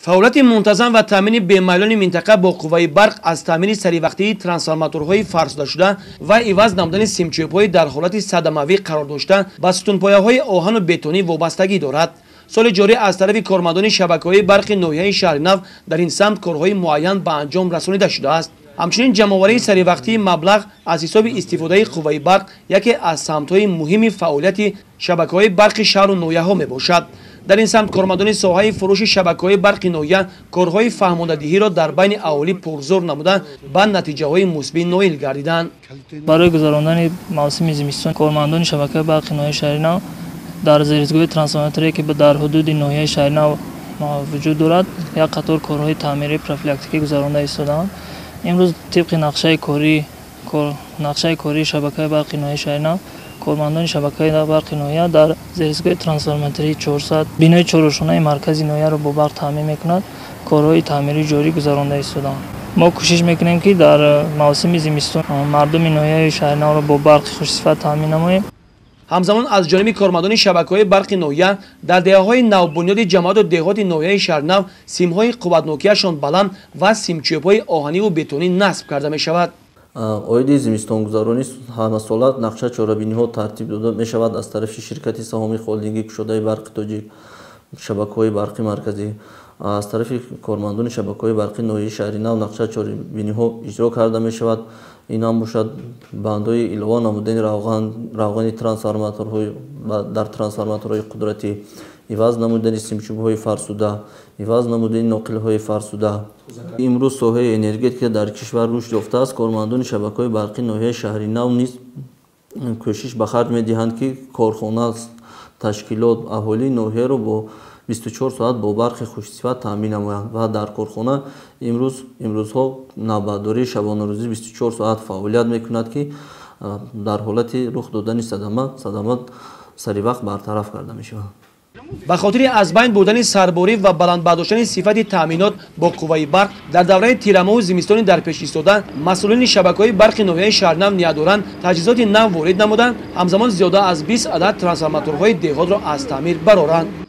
Фаъолияти мунтазам ва таъмини бемайлони минтақа бо қувваи барқ аз таъмини саривақтии трансформаторҳои фарсудашуда ва иваз намудани симчӯбҳои дар ҳолати садамавӣ қарор дошта ба сутунпояҳои оҳану бетонӣ вобастагӣ дорад. Соли ҷорӣ аз тарафи кормандони шабакаҳои барқи ноҳияи Шаҳри Нав дар ин самт корҳои муайян ба анҷом расонида шудааст. Ҳамчунин ҷамъоварии саривақтии маблағ аз ҳисоби истифодаи қувваи барқ яке аз самтҳои муҳими фаъолияти шабакаҳои барқи шаҳру ноҳияҳо мебошад. Дар ин самт кормандони соҳаи фурӯши шабакаҳои барқи ноҳия корҳои фаҳмондадиҳиро дар байни аҳолӣ пурзӯр намуда ба натиҷаҳои мусбӣ ноил гардиданд. Барои гузарондани мавсими зимистон кормандони шабакаи барқи ноҳияи Шаҳри Нав дар зеризгоҳи трансформаторе, ки дар ҳудуди ноҳияи Шаҳри Нав вуҷуд дорад, як қатор корҳои таъмирии профилактикӣ гузаронда истодаанд. Имрӯз тибқи нақшаи кории шабакаи барқи ноҳияи Шаҳри Нав кормандони шабакаи барқи ноҳия дар зеризгоҳи трансформатории 400, бинои чорошонаи маркази ноҳияро бо барқ таъмин мекунад, корҳои таъмирӣ ҷорӣ гузаронда истодаанд. Мо кӯшиш мекунем, ки дар мавсими зимистон мардуми ноҳияи Шаҳри Навро бо барқи хушсифат таъмин намоем. Ҳамзамон аз ҷониби кормандони шабакаҳои барқи ноҳия дар деҳаҳои навбунёди ҷамоату деҳоти ноҳияи Шаҳри Нав симҳои қувватнокиашон баланд ва симчӯбҳои оҳаниву бетонӣ насб карда мешавад. Оиди зимистонгузаронӣ ҳамасола нақша чорабиниҳо тартиб дода мешавад аз тарафи ширкати саҳомии холдинги кушодаи барқи Тоҷик, шабакаҳои барқи марказӣ. Аз тарафи кормандони шабакаҳои барқи ноҳияи Шаҳри Нав нақша чорабиниҳо иҷро карда мешавад. Ин ҳам бошад бандҳои илова намудани равғани трансформаторҳои дар трансформаторҳои қудратӣ, иваз намудани симчӯбҳои фарсуда, иваз намудани ноқилҳои фарсуда. Имрӯз соҳаи энергетика дар кишвар рушд ёфтааст. Кормандони шабакаҳои барқи ноҳияи Шаҳри Нав низ кӯшиш ба харҷ медиҳанд, ки корхона, ташкилот, аҳолии ноҳияро бо 24 соат бо барқи хушсифат таъмин намоянд ва дар корхона имрӯзҳо навбатдории шабонарӯзӣ 24 соат фаъолият мекунад, ки дар ҳолати рух додани садама саривақт бартараф карда мешавад. Ба хотири аз байн бурдани сарборӣ ва баланд бардоштани сифати таъминот бо қувваи барқ дар давраи тирамоҳу зимистони дар пеш истода, масъулини шабакаҳои барқи ноҳияи Шаҳри Нав ният доранд таҷҳизоти нав ворид намуданд, ҳамзамон зиёда аз 20 адад трансформаторҳои деҳотро аз таъмир бароранд.